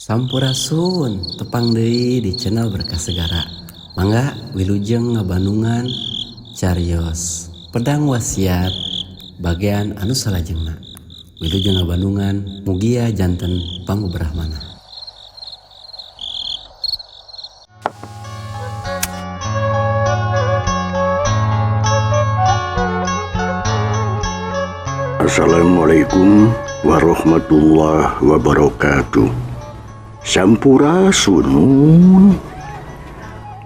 Sampurasun tepang deui di channel Berkah Segara. Mangga wilujeng ngabandungan carios pedang wasiat bagian anu salajengna. Wilujeng ngabandungan mugia janten pangubrahmana. Assalamualaikum warahmatullahi wabarakatuh. Sampurasun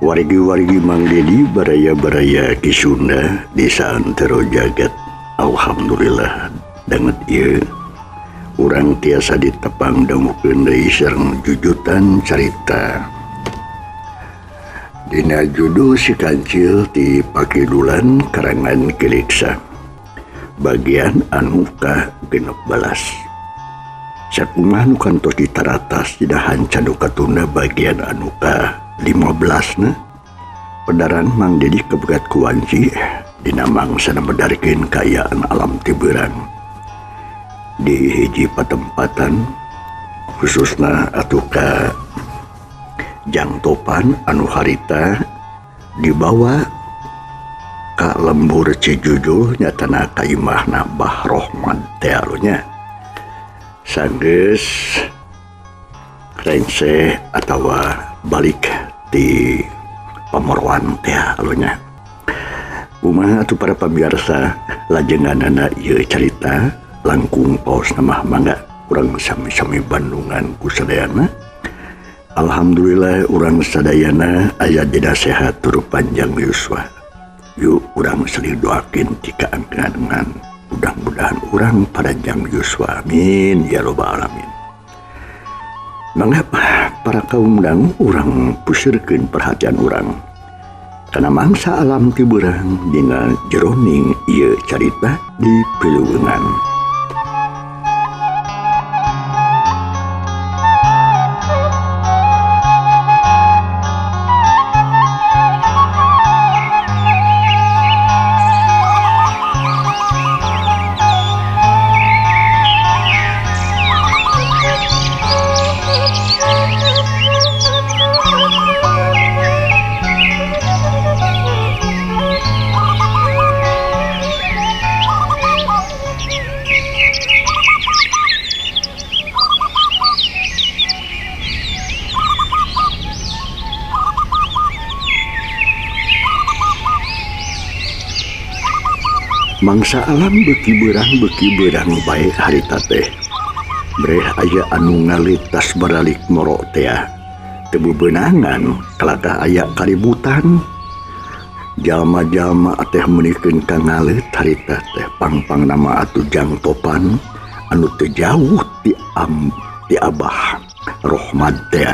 wargi-wargi Mang Dedi baraya-baraya Ki Sunda di saantero jagat. Alhamdulillah danget ieu urang tiasa ditepang dangukeun deui sareng jujutan carita. Dina judul Si Kancil ti Pakidulan karangan Kiliksa. Bagian anu ka-16. Sakumaha nu kantos ditaratas dina hanca nu katunda bagian anu ka-15 na. Pedaran Mang Dedi kebegat kuwanci dina mangsana medarkeun kaayaan alam tibeurang. Di hiji patempatan khususna atuh ka Jang Topan anu harita dibawa ka lembur Cijujul nyatana ka imahna Bah Rohmad teh nya. Sanggeus rengse atawa balik di pamorwan teh nya. Kumaha atuh para pamirsa lajenganana ieu carita langkung paos mah mangga urang sami-sami bandungan ku sadayana. Alhamdulillah urang sadayana aya dina sehat tur panjang yuswa. Yuk urang saling doakeun tika angkengan mudah-mudahan urang panjang yuswa, amin ya robbal alamin. Mangga para kaum dang urang pusirkeun perhatian urang kana mangsa alam tibeurang dina jeroning ieu carita di Piluwengan. Mangsa alam beuki beurang bae harita teh. Breh aya anu ngalit tas baralik moro teh. Teu bebenangan kalakah aya kaributan. Jalma-jalma teh meunikeun ka ngaleut harita teh pangpang nama atuh Jang Topan anu teu jauh ti Abah Rohmad teh.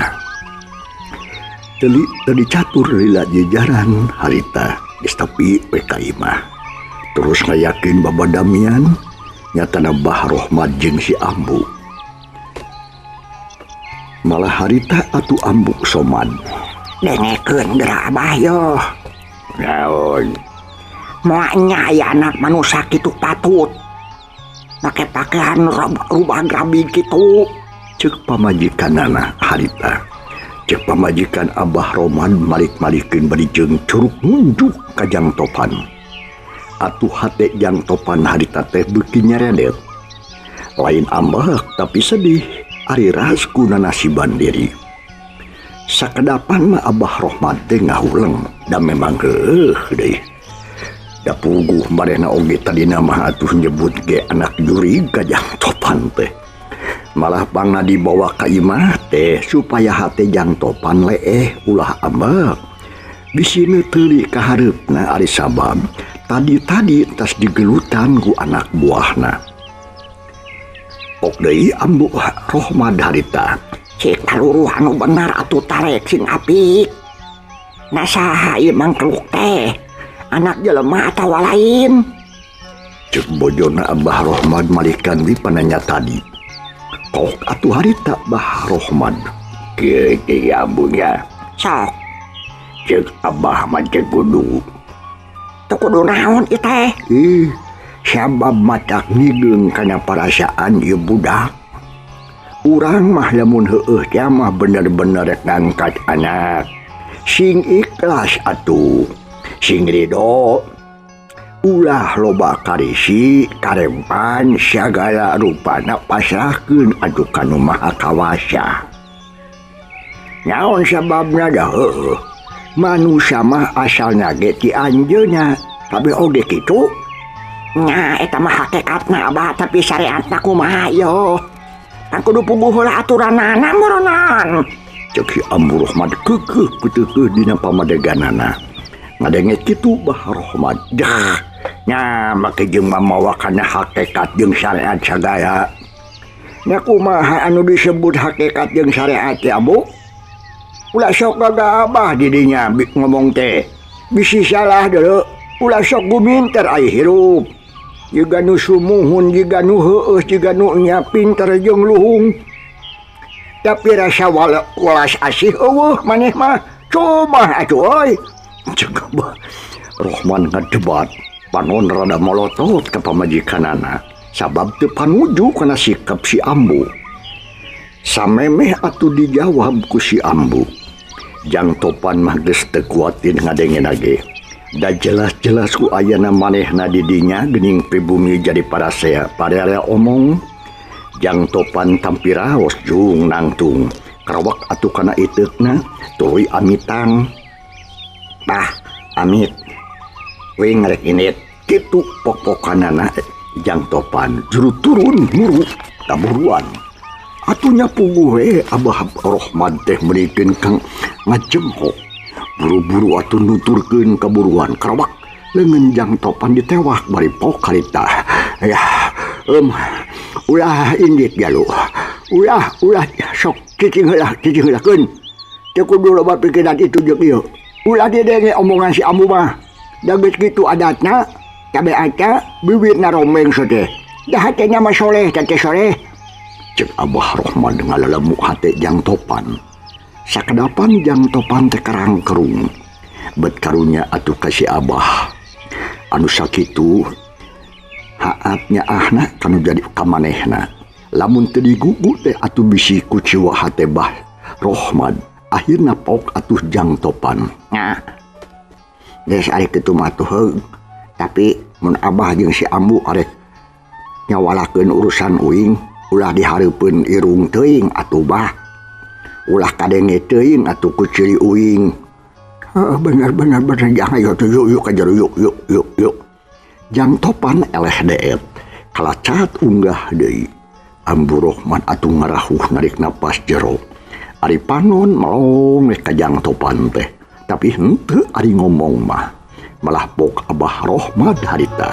Teu dicatur lila jejaran harita geus tepi we ka imah. Terus ngayakin babadamian nyatana Bah Rohmad jeung si Ambu. Malah harita atuh Ambu Somad. Dengekeun geura Abah yo. Naon? Moal nya aya anak manusia kitu patut. Make pakaian rubah grabi kitu. Ceuk pamajikanana harita. Ceuk pamajikan Abah Rohmad malik-malikeun bari jeung curug ngunjuk ka Jang Topan. Atuh hate Jang Topan harita teh beuki nyaredet. Lain ambek tapi sedih ari ras kuna nasiban diri. Sakedapan mah Abah Rohmad teh ngahuleng da memang heueuh deui. Da puguh marehna oge tadina mah atuh nyebut ge anak jurig ka Jang Topan teh. Malah pangna dibawa ka imah teh supaya hate Jang Topan leeh ulah ambek. Bisina teuli ka hareupna ari sabab tadi-tadi tas digelutan ku anak buahna. Ok deui Ambu Rohmad harita. Cik taluruh anu bener atuh tarek sing apik. Na saha ieu mangkluk teh? Anak jelema atawa lain? Cek bojona Abah Rohmad malikan di pananya tadi. Kok atuh harita Bah Rohmad. Kieu kieu ambunya. Sok. Cek Abah mah cek kudu. Teu kudu naon ieu teh? Ih, sabab matak ngigeung kana parasaan ieu budak. Urang mah lamun heueuh teh mah bener-bener rek ngangkat anak. Sing ikhlas atuh, sing ridho. Ulah loba karisi, karempan sagala rupana pasrahkeun atuh ka Nu Maha Kawasa. Naon sababna da heueuh? Manusia mah asalna ge ti anjeunna, kabeh oge kitu. Nya eta mah hakikatna Abah, tapi syariatna kumaha yo? Kan kudu puguh heula aturanana meureunnan. Cek si Ambu Rohmad keukeuh peuteukeuh dina pamadeganana. Ngadenge kitu Bah Rohmad. Dah, nya make jeung mamawa kana hakikat jeung syariat sagala. Nya kumaha anu disebut hakikat jeung syariat teh Ambu? Ulah sok gagabah di dinya ngomong teh. Bisi salah deuleu, ulah sok guminter ai hirup. Jiga nu sumuhun, jiga nu heueuh, jiga nu nya pinter jeung luhung. Tapi rasa welas asih eueuh maneh mah. Coba atuh euy. Cek Bah Rohman ngadebat, panon rada molotot ka pamajikanana. Sabab teu panuju kana sikap si Ambu. Samemeh atuh dijawab ku si Ambu. Jang Topan mah geus teu kuatin ngadengena ge. Da jelas-jelas ku ayana manehna di dinya geuning pribumi jadi parasea parerea omong. Jang Topan tampi raos jung nangtung. Karawak atuh kana iteukna tuluy amitang. Bah, amit. Wing rek init kitu pok-pokanana Jang Topan juru turun muru kaburuan. Atunya puguh we Abah Rohmad teh meurikeun kang ngajemho. Buru-buru atuh nuturkeun kaburuan karawak leungeun Jang Topan ditewak bari pok harita. Ya, ulah indit jalu. Ulah ulah sok cicing heula cicing heulakeun. Teu kudu loba pikiran itu jeung ieu. Ulah didenge omongan si Ambu mah. Da geus kitu adatna, tabeatna bibitna romeng teh. Da hatena mah soleh teh soleh. Cek Abah Rohmad ngalalemu hate Jang Topan. Sakedapan Jang Topan teh karangkerung. Bet karunya atuh ka si Abah. Anu sakitu haatnya ahna kanu jadi kamanehna. Lamun teu digugu teh atuh bisi kuciwa hate Bah Rohmad. Akhirna pok atuh Jang Topan. Nah, geus ari kitu mah atuh heug. Tapi mun Abah jeung si Ambu arek nyawalakeun urusan uing, ulah dihareupeun irung teuing atuh Bah. Ulah kadenge teuing atuh ku ciri uing. Heeh, bener bener bener jangan yuk yuk yuk ka jero yuk yuk yuk yuk. Jang Topan eleh deet, kalacat unggah deui. Ambu Rohman atuh ngarahuh narik napas jero. Ari panon melong ka Jang Topan teh, tapi henteu ari ngomong mah. Malah pok Abah Rohmad harita.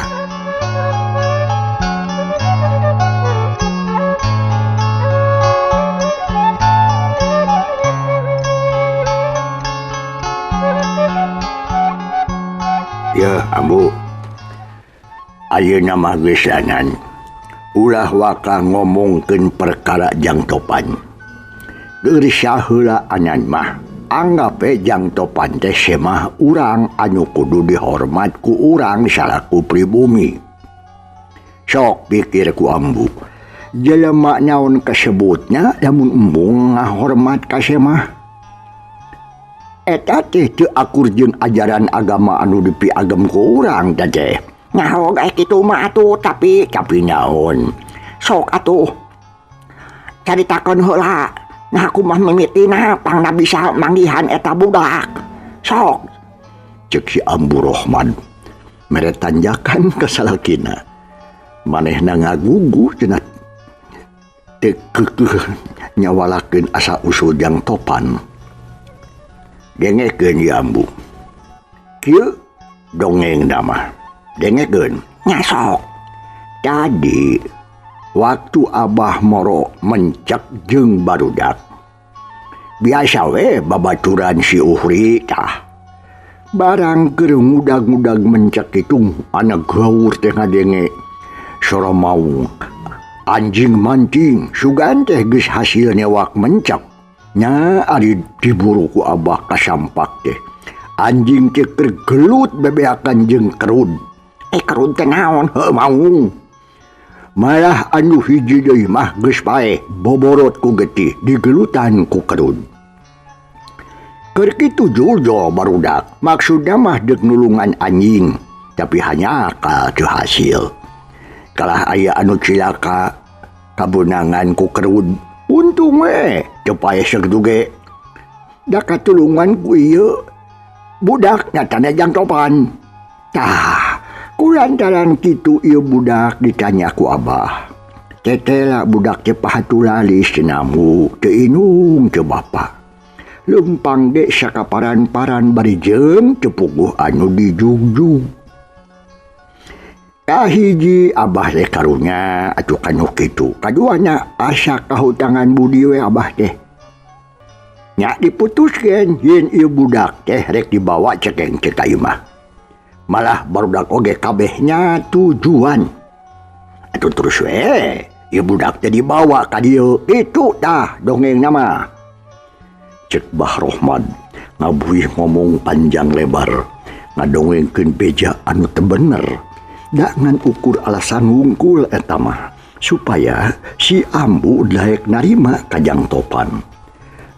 Ya Ambu, ayeuna mah geus lanan. Ulah waka ngomongkeun perkara Jang Topan. Geuris saheula anan mah. Anggap we Jang Topan teh semah urang anu kudu dihormat ku urang salaku pribumi. Sok pikir ku Ambu. Jelema naon kasebutna lamun embung ngahormat ka semah. Eta teh teu akur jeung ajaran agama anu dipiagem ku urang teh. Nyaho gae kitu mah atuh, tapi naon? Sok atuh. Caritakeun heula. Nah aku mah mimitina pangna bisa manggihan eta budak. Sok. Cek si Ambu Rohman mere tanjakan ka salakina. Manehna ngagugu cenah teu keukeuh nyawalakeun asa usul Jang Topan. Dengekeun ieu Ambu. Kieu dongengna mah. Dengekeun. Nya sok. Tadi waktu Abah moro mencek jeung barudak. Biasa we babaturan si Uhri tah. Barang keur ngudag-ngudag mencek itu anak gaur teh ngadenge sora maung. Anjing mancing sugan teh geus hasil newak mencek. Nya ari diburu ku Abah kasampak teh. Anjing teh keur gelut bebeakan jeung kerud. Kerud teh naon? Heuh maung. Malah anu hiji deui mah geus paeh boborot ku getih digelutan ku kerud. Keur kitu jujur barudak, maksudna mah deuk nulungan anjing, tapi hanya akal teu hasil. Kalah aya anu cilaka kabunangan ku kerud, untung we teu paeh sakitu ge. Da katulungan ku ieu budak nyatana Jang Topan. Tah, kulantaran kitu ieu budak ditanya ku Abah. Tetela budak teh pahatulalis teu namu, teu inung teu bapa. Lempang ge sakaparan-paran bari jeung teu puguh anu dijugjug. Kahiji Abah teh karunya atuh kanu kitu. Kaduana asa kahutangan budi we Abah teh. Nya diputuskeun yen ieu budak teh rek dibawa cekeng teh ka imah. Malah barudak oge kabehnya tujuan. Atuh terus we ieu budak teh dibawa ka dieu. Kitu tah dongeng mah. Cek Bah Rohmad ngabuih ngomong panjang lebar ngadongengkeun beja anu teu bener. Da ngan ukur alasan wungkul eta mah supaya si Ambu daek narima ka Jang Topan.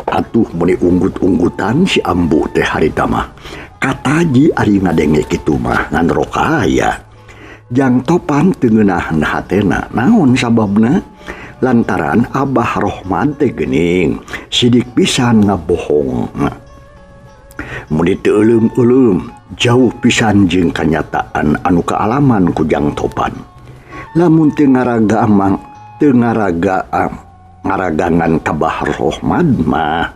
Atuh meuni unggut-unggutan si Ambu teh harita mah. Kataji ari ngadenge kitu mah ngan rokaya. Jang Topan teu ngeunahan hatena naon sababna? Lantaran Abah Rohmad teh geuning sidik pisan ngabohong. Meuni teu euleum-euleum jauh pisan jeung kanyataan anu kaalaman ku Jang Topan. Lamun teu ngaraga amang teu ngaraga ngaragangan ka Bah Rohmad mah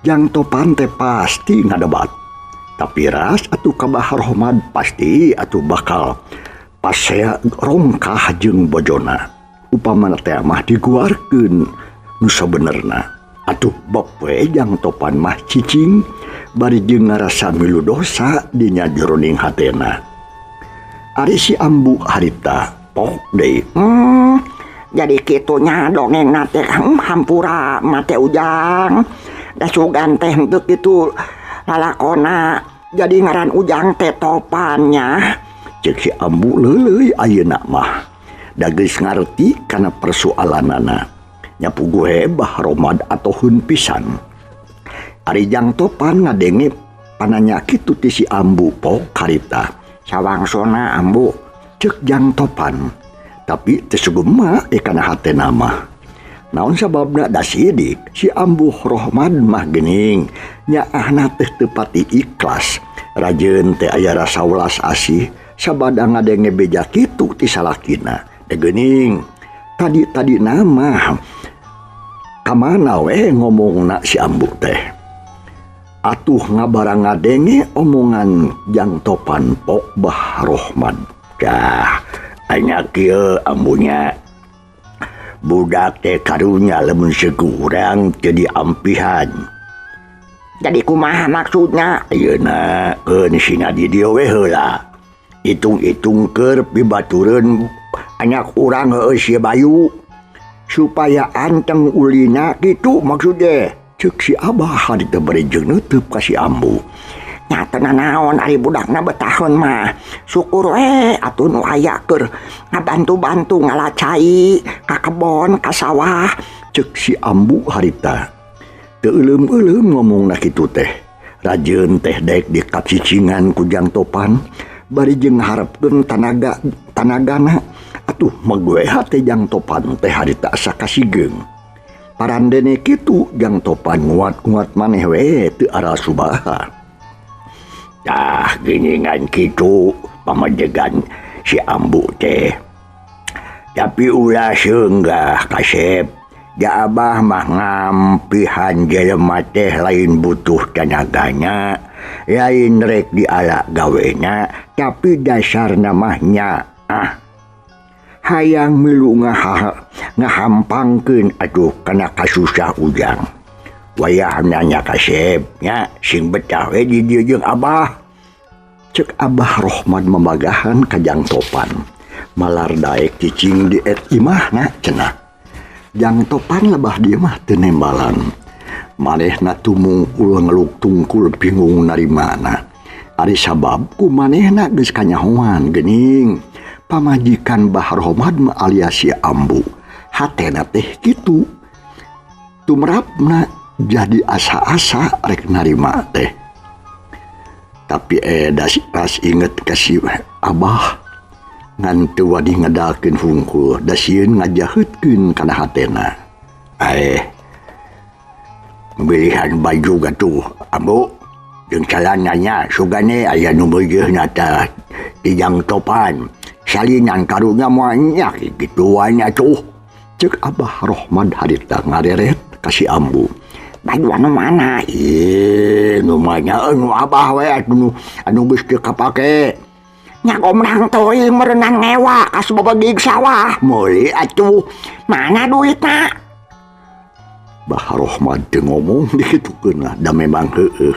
Jang Topan teh pasti ngadebat. Tapi ras atuh ka Bah Rohmad pasti atuh bakal pasea rongkah jeung bojona. Upamana teh mah diguarkeun nu sabenerna. Atuh bab we Jang Topan mah cicing bari jeung ngarasa milu dosa dina jroning hatena. Ari si Ambu harita pok deui. Jadi kitunya dongeng teh hampura mate Ujang. Da sugan teh henteu kitu lalakona. Jadi ngaran Ujang teh Topannya. Cek si Ambu leuleuy ayeuna mah. Da geus ngarti kana persoalanana. Nya puguh Bah Rohmad atoheun pisan. Ari Jang Topan ngadenge pananya kitu ti si Ambu pok harita. Sawangsona Ambu, cek Jang Topan. Tapi teu sugema kana hatena mah. Naon sababna da sidik si Ambu Rohmad mah geuning nyaahna teh teu pati ikhlas. Rajeun teh aya rasa welas asih sabada ngadenge beja kitu ti salakina. Da geuning tadi-tadi nama kamana we ngomongna si Ambu teh. Atuh ngabarang ngadenge omongan Jang Topan pok Bah Rohmad. Dah anya kieu ambunya. Budak teh karunya lamun segurang jadi ampihan. Jadi kumaha maksudna? Ayeuna keun sina di dieu we heula. Hitung-hitung keur pibatureun anak urang heueuh si Bayu supaya anteng ulina kitu maksudnya. Cek si Abah harita bari jeung neuteub ka si Ambu. Nya teu nanaon ari budakna betaheun mah. Syukur we atuh nu aya keur ngabantu-bantu ngala cai ka kebon ka sawah. Cek si Ambu harita. Teu euleum-euleum ngomongna kitu teh. Rajeun teh daek dikacicingan ku Jang Topan bari jeung ngaharepkeun tanaga tanagana. Atuh mague hate Jang Topan teh harita asa kasigeung. Parandene kitu Jang Topan nguat-nguat maneh we teu aral subaha. Tah geuningan kitu pamajegan si Ambu teh. Tapi ulah seunggah kasep. Da Abah mah ngampihan jelema teh lain butuh tanagana, lain rek diala gawena, tapi dasarna mah nya ah. Hayang milu ngahampangkeun atuh kana kasusah Ujang. Wayahna nya kasep nya sing betah we di dieu jeung Abah. Cek Abah Rohmad mamagahan ka Jang Topan. Malar daek cicing di et imahna cenah. Jang Topan lebah dieu mah teu nembalan. Manehna tumungkul ngeluk tungkul bingung narimana. Ari sabab ku manehna geus kanyahoan geuning. Pamajikan Bah Rohmad mah alias si Ambu hatena teh kitu. Tumrapna jadi asa-asa rek narima teh. Tapi das inget ka si Abah ngan teu wani ngedalkeun hungkul da sieun ngajaheutkeun kana hatena. Pilihan baju gatuh Ambu jeung calananya sugane aya nu meujeuhna tah tijang topan salinan karunya moal nyak gituan atuh. Cek Abah Rohmad harita ngareret ka si Ambu. Baju anu mana? Ih, nu mana nu Abah we anu anu geus teu kapake. Nya gomrang teuing meureunan ngewa ka sababagig sawah. Meuli atuh. Mana duitna? Bah Rohmad teu ngomong dikitukeun lah da memang heueuh.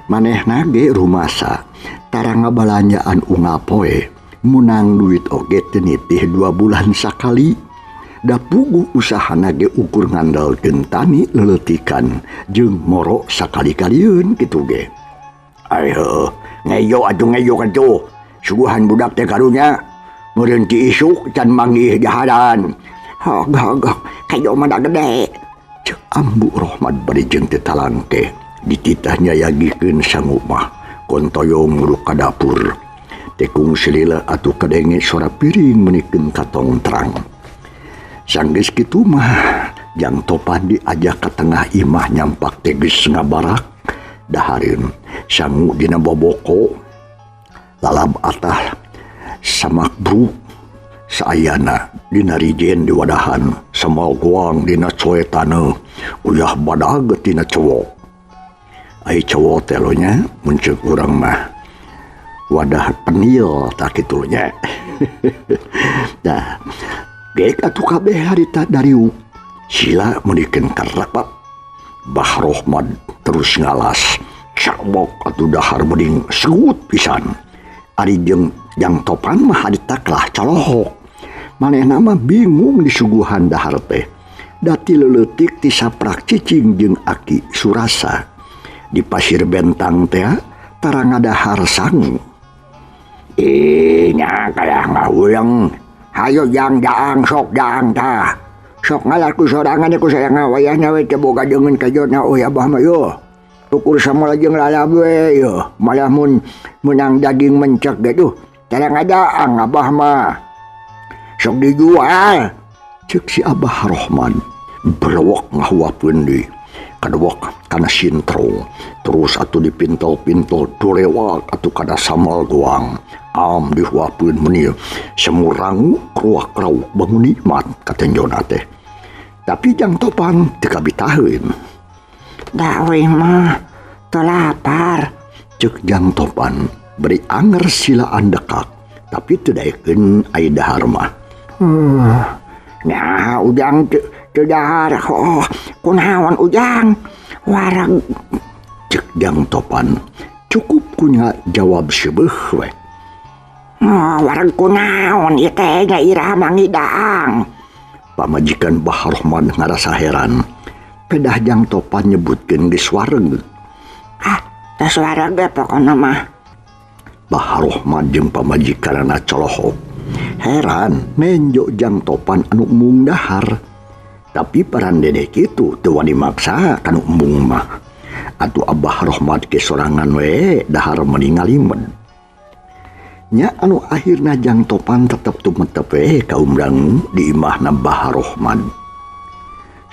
Manehna ge rumasa tara ngabalanjaan unggal poe munang duit oge teu nitih 2 bulan sakali. Da puguh usahana ge ukur ngandalkeun tani leleutikan jeung moro sakali-kalieun kitu ge. Ai heueuh, ngejo atuh ngejo atuh. Suguhan budak teh karunya meureun ti isuk can manggih jaharan. Hog hog kajo mah da gede. Cek Ambu Rohmad bari jeung teu talangke dititah nyayagikeun sangu mah kontoyong muruk ka dapur. Tekung silila atuh kadenge sora piring menikeun ka tong terang. Sanggeus kitu mah Jang Topan diajak ka tengah imah nyampak teh geus ngabarak dahareun sangu dina boboko lalab atah samak bruk saayana dina rijen di wadahan samal goang dina coe taneuh uyah badag tina cowok. Ai cowok teh lo nya mun ceuk urang mah wadah penil tah kitu nya. Nah, gek atuh kabeh harita dariuk sila meunikeun karapap. Bah Rohmad terus ngalas cabok atuh dahar mending segut pisan. Ari jeung Jang Topan mah harita kalah colohok. Manehna mah bingung disuguhan dahar teh. Dati leuletik ti saprak cicing jeung aki Surasa. Di pasir bentang teh tara ngadahar sangu. Ih, nya kalah ngahuleng. Hayo jang daang sok daang tah. Sok ngalar ku sorangan ku saya ngawayahna we teh boga deungeun kajona euy Abah mah yo. Ukur samola jeung lalab we yo. Malah mun menang daging mencek ge tuh. Tara ngadaang Abah mah. Sok dijual. Cek si Abah Rohman berwok ngahuapeun deui. Kadewok kana sintrong terus atuh dipintol-pintol dolewak atuh kana samal goang am dihuapeun meni semurangu kruak-krauk bangun nikmat katenjona teh. Tapi Jang Topan teu kabitaheun. Da euy mah teu lapar. Cek Jang Topan beri anger silaan dekak tapi teu daekeun ai dahar mah. Nah, Ujang teu dahar. Oh, kunaon Ujang? Wareg. Cek Jang Topan cukup kunya jawab seubeuh we. Oh, wareg kunaon ieu teh nya iraha mangidaang. Pamajikan Bah Rohman ngarasa heran. Pedah Jang Topan nyebutkeun geus wareg. Ah, geus wareg ge pokona mah. Bah Rohman jeung pamajikanna colohok. Heran nenjo Jang Topan anu embung dahar. Tapi parandene kitu teu wani maksa kanu embung mah. Atuh Abah Rohmad ke sorangan we dahar meni ngalimed. Nya anu akhirna Jang Topan tetep tumetep we kaum dangu di imahna Bah Rohmad.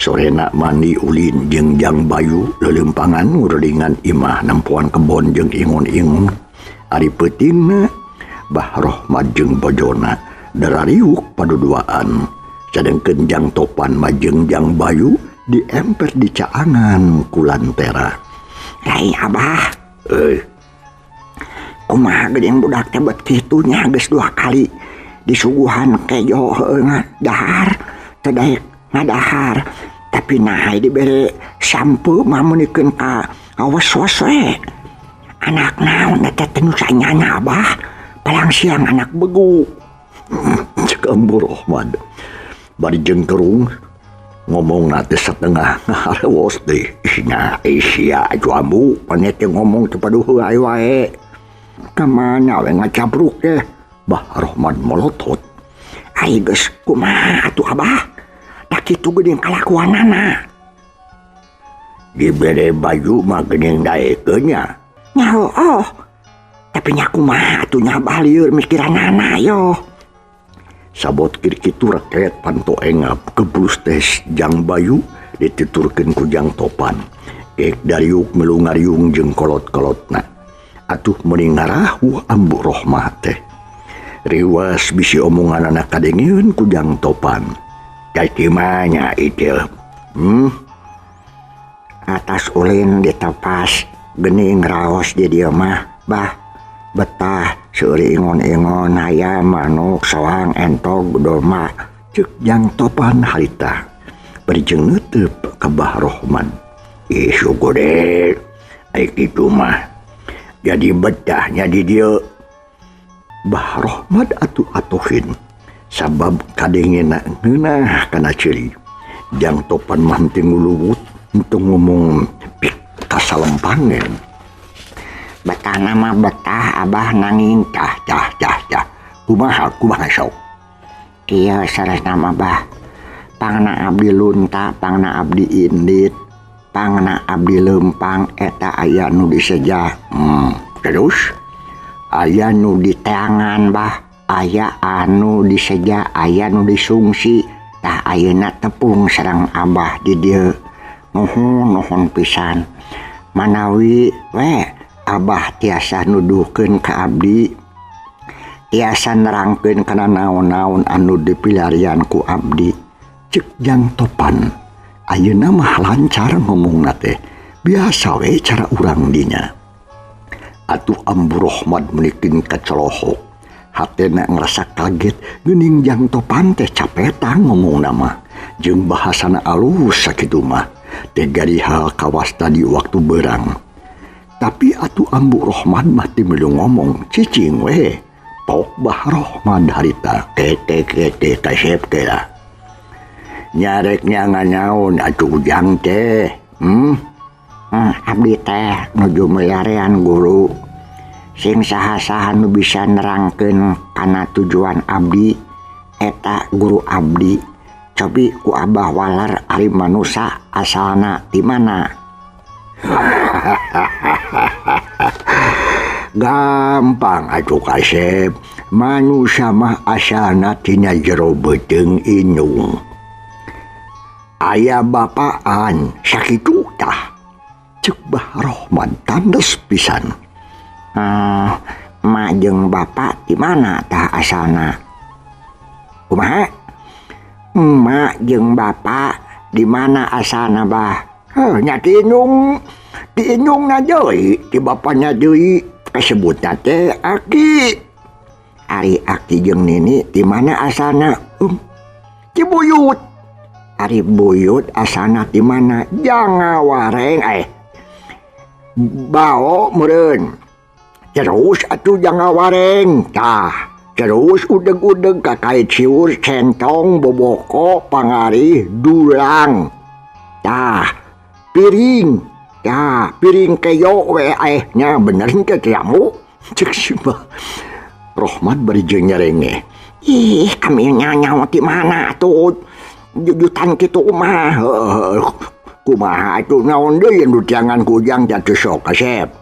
Sorena mandi ulin jeung Jang Bayu leuleumpangan ngurulingan imah nempoan kebon jeung ingon-ingon. Ari peutingna Bah Rohmad jeung bojona darariuk paduduaan. Sadengkeun Jang Topan majeng Jang Bayu diemper di caangan ku lantera. Rai Abah. Kumaha geuning budak teh bet kitu nya geus 2 kali disuguhan kejo heueuh dahar teu daek ngadahar. Tapi nah dibere sampe mah meunikeun ka awas-was we. Anak naon eta teh nu sanyana Abah? Palang siang anak begu. Cek Ambu Rohmad bari jeung kerung ngomong teh setengah ngaharewos deui. Nya sia atuh Ambu pane teh ngomong teu paduheu aya wae. Ka mana we ngacapruk teh? Bah Rohman molotot. Ari geus kumaha atuh Abah? Da kitu geuning kalakuanana. Dibere baju mah geuning daekeun nya. Nya heueuh. Tapi nya kumaha atuh nya Abah lieur mikiranana yo. Sabot kitu reket panto engap keblus teh Jang Bayu dituturkeun ku Jang Topan. Kek dariuk milu ngariung jeung kolot-kolotna. Atuh meuning ngarahuh Ambu Rohmah teh. Riwas bisi omonganana kadengeun ku Jang Topan. Cai mah itu. Atas ulin ditepas geuning raos di dieu mah bah betah seueur ingon-ingon hayam manuk soang entog domba. Cek Jang Topan harita bari jeung neuteup ka Bah Rohman. Ih syukur deh ai kitu mah jadi betahnya di dieu. Bah Rohman atuh atuhin sabab kadengena ngeunah kana ceuri. Jang Topan mah teu nguluwut teu ngomong pik kasalempangen. Betah nama betah Abah nanging cah cah cah cah kumaha kumaha sok. Kieu sanes nama Bah, pangna abdi lunta, pangna abdi indit, pangna abdi leumpang eta aya nu diseja. Terus aya nu diteangan Bah, aya anu diseja, aya nu disungsi. Tah ayeuna tepung sareng Abah di dieu. Nuhun nuhun pisan. Manawi we Abah tiasa nuduhkeun ka abdi, tiasa nerangkeun kana naon-naon anu dipilarian ku abdi. Cek Jang Topan ayeuna mah lancar ngomongna teh, biasa we cara urang dinya. Atuh Ambu Rohman menikin kacolohok, hatena ngerasa kaget geuning Jang Topan teh capetang ngomongna mah jeung bahasana alus sakitu mah teh garihal kawas tadi waktu berang. Tapi atuh Ambu Rohman mah teu milu ngomong cicing we. Tok Bah Rohman harita kete kete kasep teh lah. Nyarek nyangan naon atuh Ujang teh. Abdi teh nuju milarian guru sing saha-saha nu bisa nerangkeun kana tujuan abdi eta guru abdi. Cobi ku Abah walar ari manusa asalna ti mana? Gampang atuh kasep, manusia mah asalna tina jero beuteung indung. Aya bapaan sakitu tah. Cek Bah Rohman tandes pisan. Mak jeung bapak di mana tah asalna? Kumaha? Mak jeung bapak di mana asalna Bah? Heuh nya ti indung, ti indungna deui, ti bapana deui kasebutna teh aki. Ari aki jeung nini di mana asalna? Ti buyut. Ari buyut asalna di mana? Jangan wareng bao meureun. Terus atuh jangan wareng tah. Terus udeg-udeg kakait siur centong boboko pangarih dulang. Tah piring. Tah piring keyo we nya bener henteu teh amu. Cek si Bah Rohman bari jeung nyarenge. Ih kami nyanyawa di mana atuh? Jujutan kitu mah. Kumaha atuh naon deui nu tiangan ku Ujang teh sok kasep.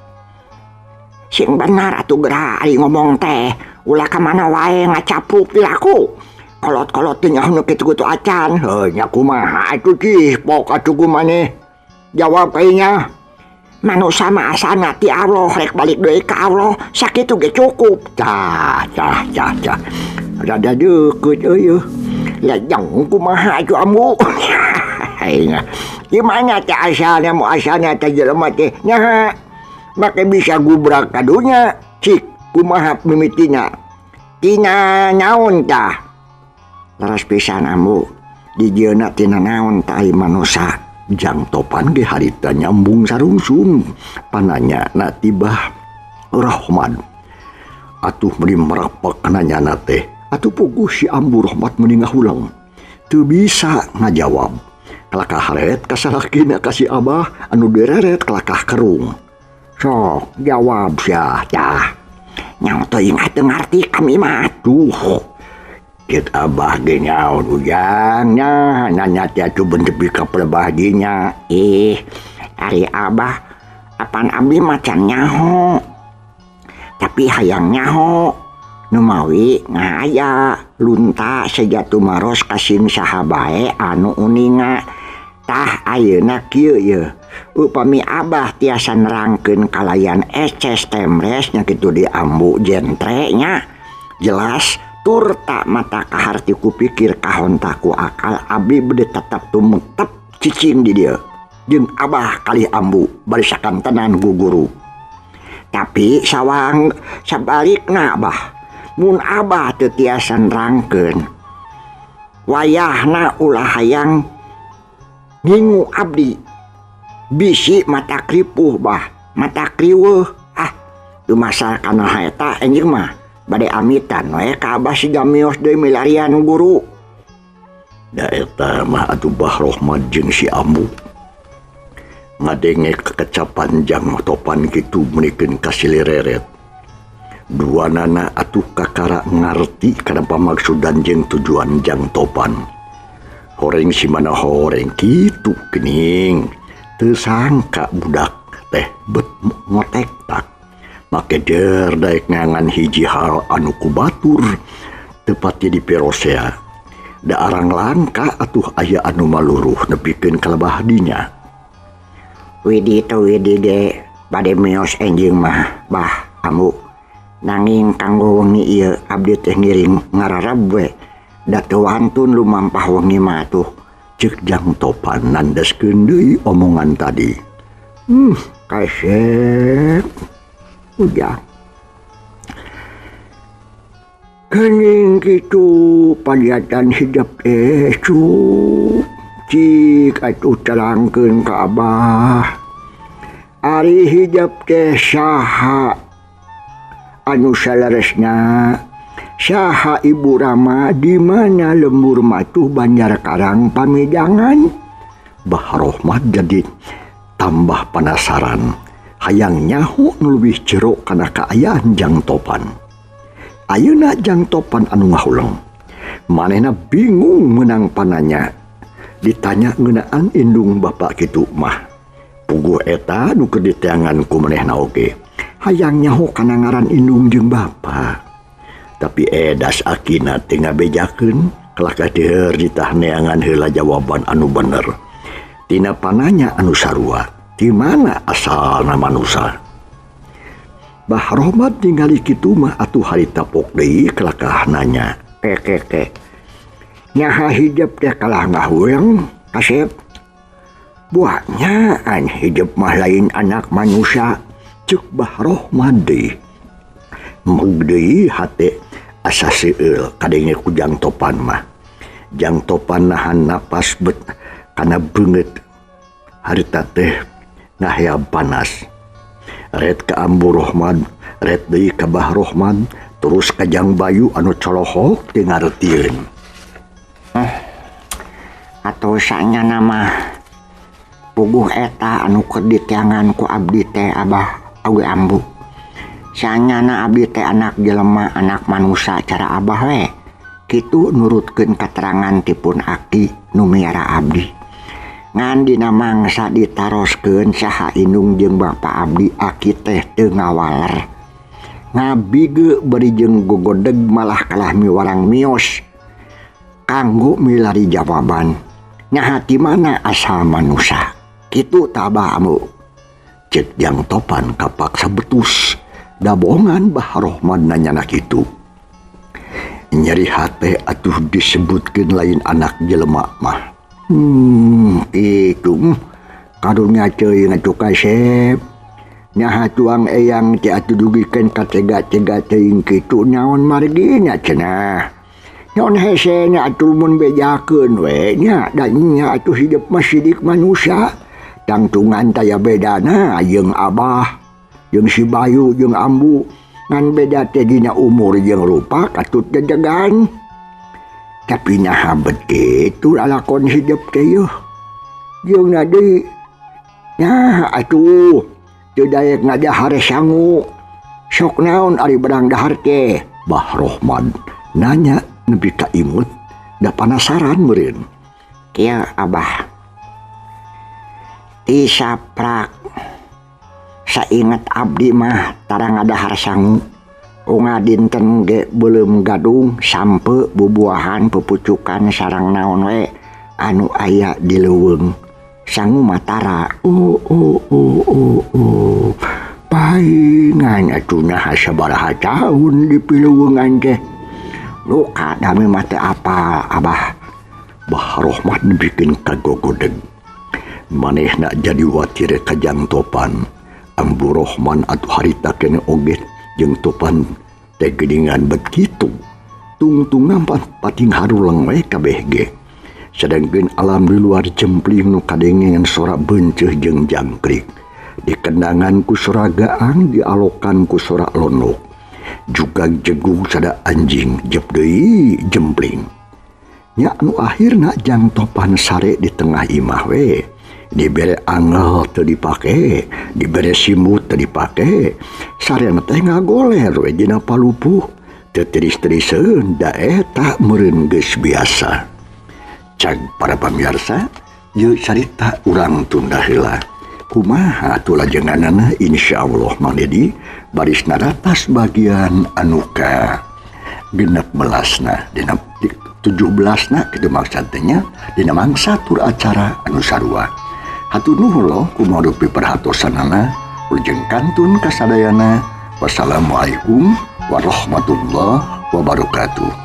Sing benar atuh geura ari ngomong teh, ulah ka mana wae ngacapruk pilaku. Kolot-kolot teh nyaho nu kitu-kitu acan. Heuh nya kumaha atuh cih pok atuh ku maneh. Jawab kayaknya. Manusia mah asalna ti Allah, rek balik deui ka Allah, sakitu ge cukup. Tah tah tah tah. Rada deukeut euy. Lajang kumaha atuh ambu. Gimana teh asalnya mu asalnya teh jelema teh nyaha make bisa gubrak ka dunya cik kumaha mimitina tina naon tah. Leres pisan ambu di dieuna tina naon tah ai manusa. Jang Topan ge harita nyambung sarungsung pananya na tibah Rohman. Atuh meuni merepek nanyana teh. Atuh puguh si Ambu Rohmat meuni ngahulang. Teu bisa ngajawab. Kalakah haret kasalakina ka si Abah anu dereret kalakah kerung. Sok jawab sia tah. Nyaho teuing atuh ngarti kami mah atuh. Cek abah ge nyaon ujang nya nanya teh atuh bentepi ka pelebah dinya. Ih, ari abah apan abdi mah can nyaho. Tapi hayang nyaho numawi ngaya lunta seja tumaros kasing saha bae anu uninga. Tah ayeuna kieu yeuh. Upami abah tiasa nerangkeun kalayan eces temres nya kitu di ambu jentre nya. Jelas tur tak mata kaharti ku pikir kahonta ku akal abdi bede tetep tumetep cicing di dieu. Jeung abah kalih ambu bari sakantenan guguru. Tapi sawang sabalikna abah, mun abah teu tiasa nerangkeun wayahna ulah hayang ngingu abdi bisi mata kripuh bah mata kriweuh. Ah dumasar kana eta anjing mah bade amitan we ka abah siga mios deui milarian guru. Da eta mah atuh Bah Rohmad jeung si ambu ngadenge kekecapan jang topan kitu meunikeun kasilireret. Duanana atuh kakara ngarti kana pamaksudan jeung tujuan jang topan. Horeng si mana horeng kitu geuning. Teu sangka budak teh bet ngotek tak. Make der daek ngangan hiji hal anu kubatur tepatnya di Perosea. Da arang langka atuh aya anu maluruh nepikeun kalebah dinya. Widi teu widi ge bade mios enjing mah bah ambu. Nanging kanggo wengi ieu abdi teh ngiring ngararab we. Da teu wantun lumampah wengi mah atuh. Ceuk jang topan nandeskeun deui omongan tadi. Kasep ujang. Kening kitu paliatan hijab teh cik atuh terangkeun ka abah. Ari hijab teh saha anu saleresna, saha ibu Rama di mana lembur matuh Banjar Karang Pamidangan. Bah Rohmad jadi tambah penasaran, hayang nyaho nu leuwih jero kana kaayaan jang topan. Ayeuna jang topan anu ngahuleng, manehna bingung meunang pananya. Ditanya ngeunaan indung bapak kitu mah. Puguh eta nu keur diteangan ku manehna oge. Hayang nyaho kana ngaran indung jeung bapa. Tapi edas akina teu ngabejakeun, kalahkah deuheur ditah neangan heula jawaban anu bener. Tina pananya anu sarua, di mana asalna manusa? Bah Rohmad ningali kitu mah atuh harita pok deui kalahkah nanya. Keke. Nyaha hijab teh kalah ngahuleng kasep. Buahnya an hijab mah lain anak manusia. Cek Bah Rohmad deui. Meg deui hate asa seueul kadenge ku jang topan mah. Jang topan nahan napas bet kana beungeut harita teh ngahea panas. Red ka Ambu Rohmad, red deui ka Bah Rohmad, terus ka Jang Bayu anu colohok teu ngartieun. Atuh sanyana mah puguh eta anu keur diteangan ku abdi teh abah oge ambu. Sanyana abdi teh anak jelema, anak manusa cara abah we. Kitu nurutkeun katerangan tipun aki nu miara abdi. Ngan dina mangsa ditaroskeun saha indung jeung bapa abdi aki teh teu ngawaler. Ngabige bari jeung gogodeg malah kalah miwarang mios. Kanggo milari jawaban. Nyaha ti mana asal manusa? Kitu tabah ambu. Cek jang topan kapaksa betus. Dabongan Bah Rohmad nanyana kitu. Nyeri hate atuh disebutkeun lain anak jelema mah. Itu karunya teuing atuh kasep. Nyaha tuang eyang teh atuh dugikeun ka tega-tega teuing kitu naon margina cenah. Naon hese nya atuh mun bejakeun we nya da nya atuh hidup mah sidik manusia. Tangtungan taya bedana jeung abah jeung si Bayu jeung ambu ngan beda teh dina umur jeung rupa katut jejegan. Tapi naha bet kitu lalakon hidup teh yeuh. Jeung na deui nyaha atuh teu daek ngadahar sangu. Sok naon ari bedang dahar teh? Bah Rohman nanya nepi ka imut da panasaran meureun. Kieu Abah. Ti saprak sainget abdi mah tara ngadahar sangu. Unga dinten ge beuleum gadung sampe bubuahan pupucukan sarang naon we anu aya di leuweung. Sangu matara. Oh oh oh oh oh. Paingan atuh naha sabaraha taun di pileuweungan teh. Luka dami mah teu apal Abah. Bah Rohman bikin kagogodeg. Manehna jadi watir ka Jang Topan. Ambu Rohman atuh harita keneh oge jeung Topan teh geuningan bet kitu. Tungtungan pating harulang we kabeh ge. Sedangkeun alam di luar jempling nu kadengean sora beunceuh jeung jangkrik. Dikendangan ku sora gaang, dialokan ku sora lonok. Juga jegug sada anjing jep deui jempling. Nya anu akhirna Jang Topan sare di tengah imah we. Dibere angel teu dipake, dibere simut teu dipake. Sarena teh ngagoler we dina palupuh. Teu tiris-tiriseun da eta meureun geus biasa. Cag para pamirsa, ieu carita urang tunda heula. Kumaha atuh lajenganana insyaallah Mang Dedi baris naratas bagian anu ka 16na dina 17na kitu maksudnya dina mangsa tur acara anu sarua. Hatur nuhun loh kumaha dupi perhatosanana wilujeng kantun kasadayana. Wassalamualaikum warahmatullahi wabarakatuh.